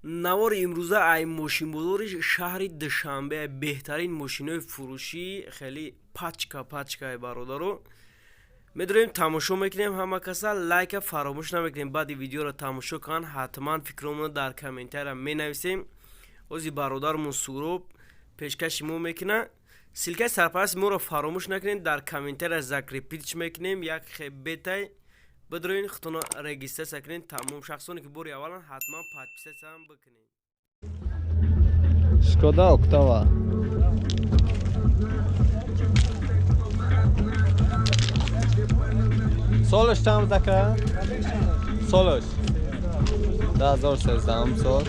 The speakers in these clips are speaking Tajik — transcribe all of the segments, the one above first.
Навори имрӯза ай мошинбозори шаҳри Душанбе, беҳтарин мошинои фурӯшӣ, хеле пачка пачкаи бародаро. Медорем, тамошо мекунем. Ҳама каса лайка фаромӯш намекунем. Баъди видеоро тамошо кунанд, ҳатман фикромонро дар комментария менависем. Ози бародармон Суроб пешкаши мо мекунад. Ссылкаи сарпарасти моро фаромӯш накунед, дар комментария закрепить мекунем. Як бетай бидроин, худтонро регистрация кунед. Тамом шахсоне ки бори аввалан, ҳатман подписатсиям бикунед. Шкода Октава. Солаш чанд буд, ака? Солаш 2013 сол.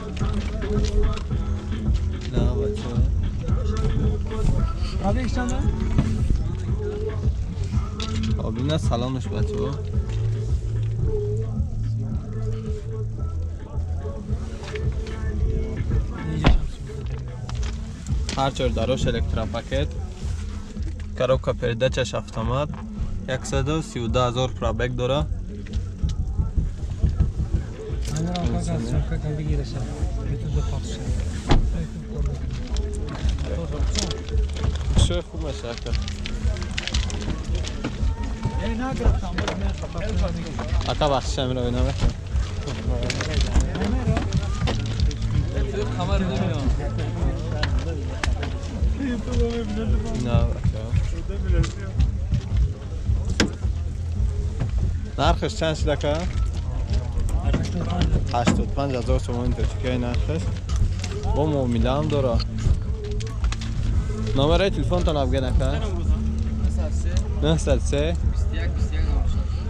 На, бачаҳо. Хоб, ина салонаш, бачаҳо. Ҳар чор дарош электропакет, коробка передачаш автомат, 132 ҳазор пробег дора. Шои хуб меша, ака. Ака, бахшиш, амира намекунам. На, бачаҳо. Нархаш чанд шуд, ака? 85 ҳазор сомони тоҷикиҳои нархаш. Бо муомилаам дора. Номераи телефонтон абген, ака? 903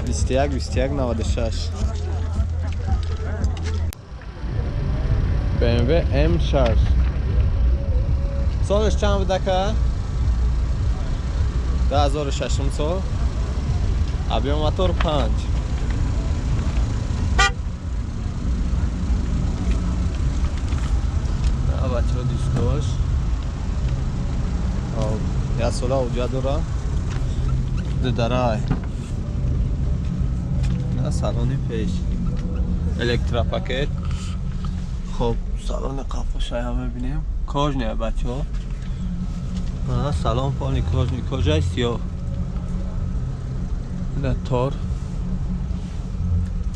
21 21 96. BMW M6. Солаш чанд буд, ака? 2006 сол. Объем мотор 5. Бачаҳо, дискош. Як сола ҳуҷҷат дора. Дударай. На, салони пеш. Электропакет. Хоб, салони қафоша ҳам мебинем. Кожный, бачаҳо. Салон полный кожный, кожаи сиёҳ. Ина тор.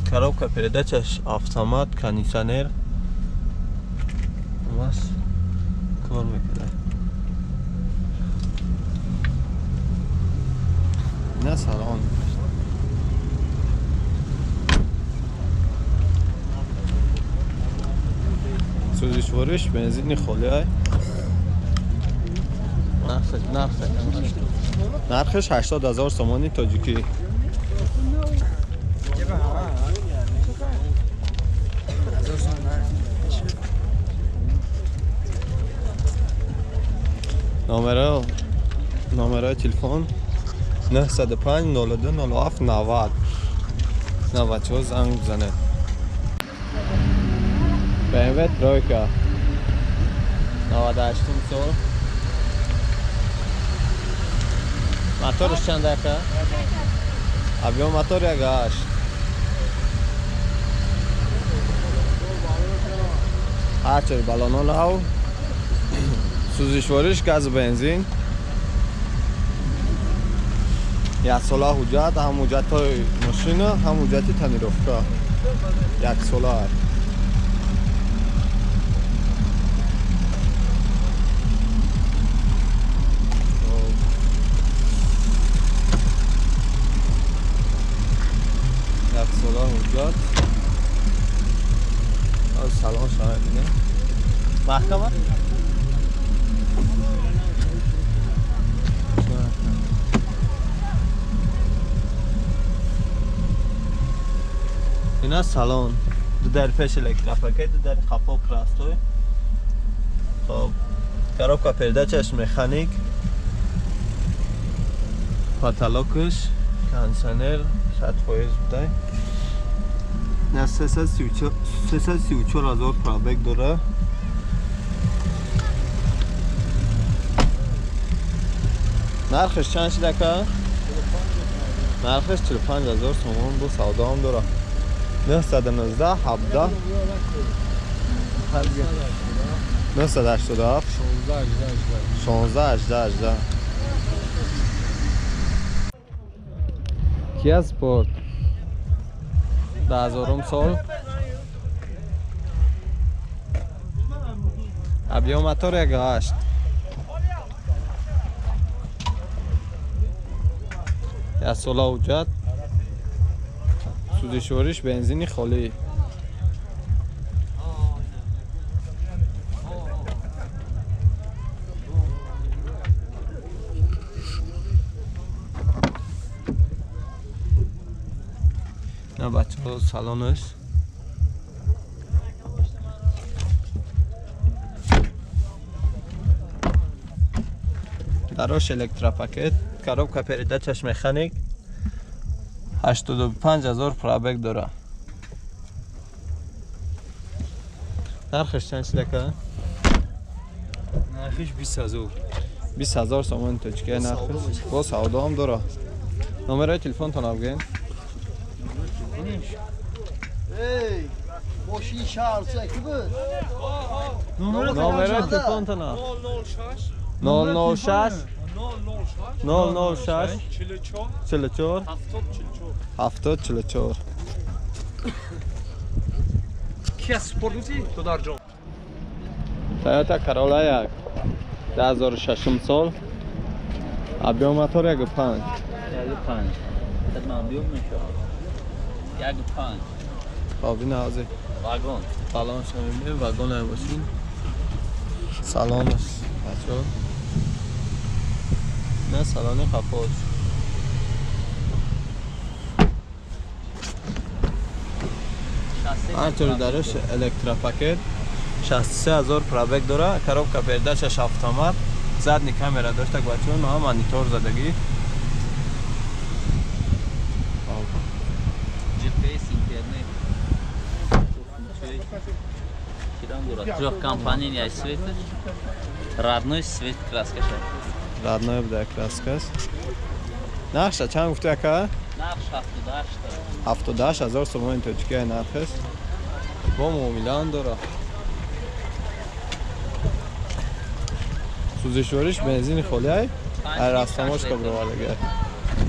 Коробка передачаш автомат, кондиционер. Бас кор мекунад. Ина салон. Сӯзишвориш бензини холӣ ай. Нархаш 80 ҳазор сомони тоҷикӣ. Номерои телефон 905 02 07 90. На, бачаҳо, занг бизанед. BMW тройка. 98 сол. Мотораш чанд, ака? Объем мотор 1,8. Ҳар чор баллоно нав. Сӯзишвориш газу бензин. Як сола ҳуҷҷат, ҳам ҳуҷҷатҳои мошина, ҳам ҳуҷҷати тонировка. Як сола. Як сола ҳуҷҷат. Салон шава бинем. Маҳкама? Ина салон. Ду дар пеш электропакет, ду дар қафо простой. Хоб, коробка передачаш механик. Потолокаш кондиционер 100% будай. На 334 ҳазор пробег дора. Нархаш чанд шуд, ака? Нархаш 45 ҳазор сомон, бо савдоам дора. 919 17 987 16 18 18. Kia Sport 2000 сол. Объем мотор 1.8. Як сола ҳуҷҷат. Сӯзишвориш бензини холӣ. На бачаҳо салонаш. Дарош электропакет, коробка передачаш механик. 85,000 пробег дора. Нархаш чанд шидака? Нархиш 20,000. 20,000 сомон тоҷикия нархиш. Бо савдо ҳам дора. Номерои телефонтон бигӯед. Ey, мошин шаҳр ки буд? Номерои телефонтон 006 006 44 70 44. Kia Sport буди додарҷон? Toyota Corolla 1 2006 сол. Объем мотор 1.5. 1.5. Хидмат объем мешавад. 1.5. خب این حاضر вагон. Салонش мебинем, вагон мошин. Салонаш бачаҳо. Не салони қафош. Ҳамчунин дараш электропакет 63,000 пробег дора, коробка передачаш автомат, задний камера дошта бачаҳо, ма монитор задагӣ. GPS интернет. Трехкомпонентный свет, родной свет краска. Родной буда краскаш. Нархша чанд гуфтӣ ака? Нархш 78. 78,000 сомони тоҷикия нархаш. Бо муомилаам дора. Сӯзишвориш бензини холиай, ай растамошка бировардагиай.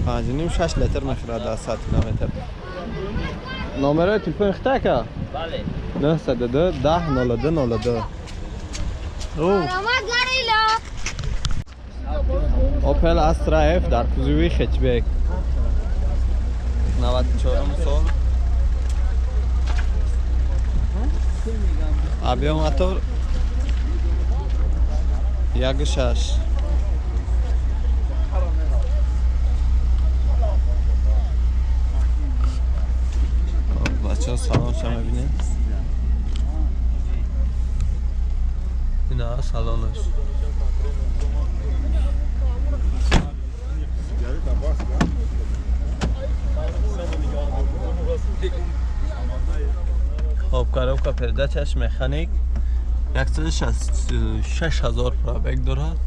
5.5-6 литр мехӯрад дар 100 километр. Номерои телефони хита ака? Бале. 902 10 02 02. Opel Astra F дар кузови хэтчбек. 94 сол. Объем мотор 1.6. Бачаҳо салонша мебинед. Ина салонаш. Хоб коробка передачаш механик 166,000 пробег дорад.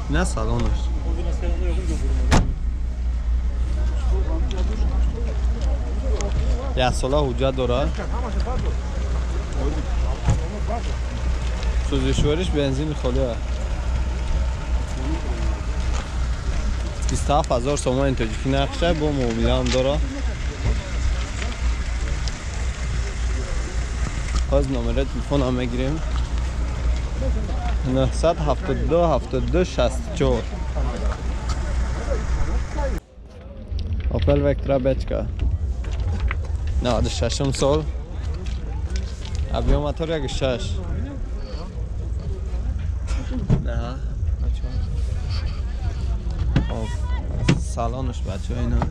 На салонаш. Як сола ҳуҷҷат дорад. Сӯзишвориш бензини холӣ аст. 27,000 сомони тоҷикӣ нархша, бо муомилаам дорад. Ҳозир номерои телефонам мегирем. 972 72 64. Opel Vectra Bečka 96 сол. Объем мотор 1.6. نه بچه‌ها. خب салонаш бачаҳо اینا.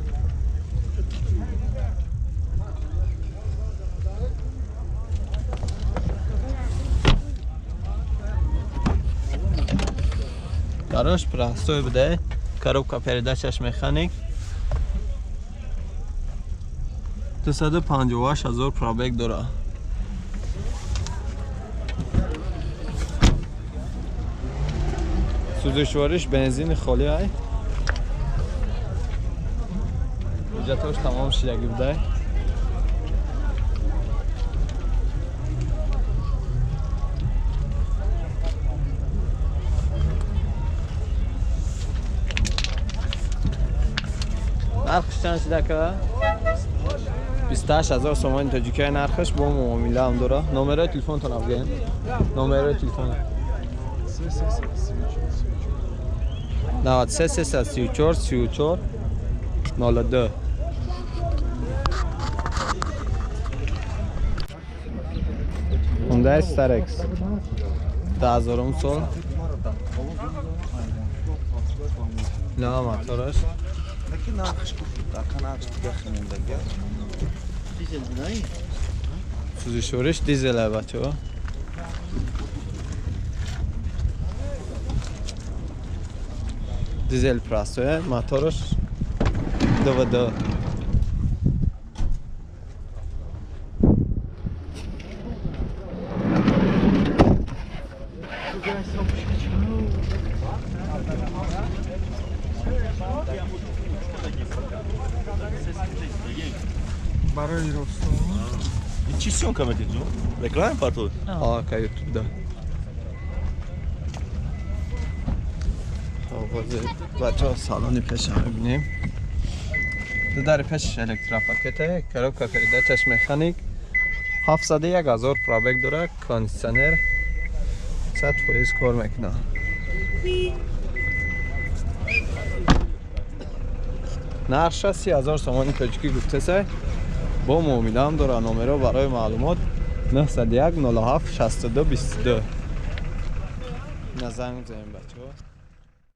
Дарош простой буде. Коробка передачаш механик. 258,000 пробег дора. Сӯзишвориш бензини холӣ ай. Ҳуҷҷатҳош тамом шидагӣ будай. чанд шуда ака? 28000 сомони тоҷикия нархаш бо муомила ҳам дора. Номерои телефонтон бигӯем. Номерои телефон. 93 334 34 02. Hyundai Starex 2000 сол. نه мотораш. Сӯзишвориш дизел е бачаҳо. Дизел простое, мотораш ДВД. Барои Ростов. Чӣ съёмка метед ҷо? Реклама партов? А, ка YouTube да. Хоб, бачаҳо салони пеша мебинем. Ду дари пешаш электропакете, коробка передачаш механик, 701 000 пробег дорад, кондитсионер 100% кор мекунад. Нархша 30 000 сомони тоҷикӣ гуфтесай, бо муомилаам дора. Номеро барои маълумот 901 07 62 22. На занг занем бачаҳо.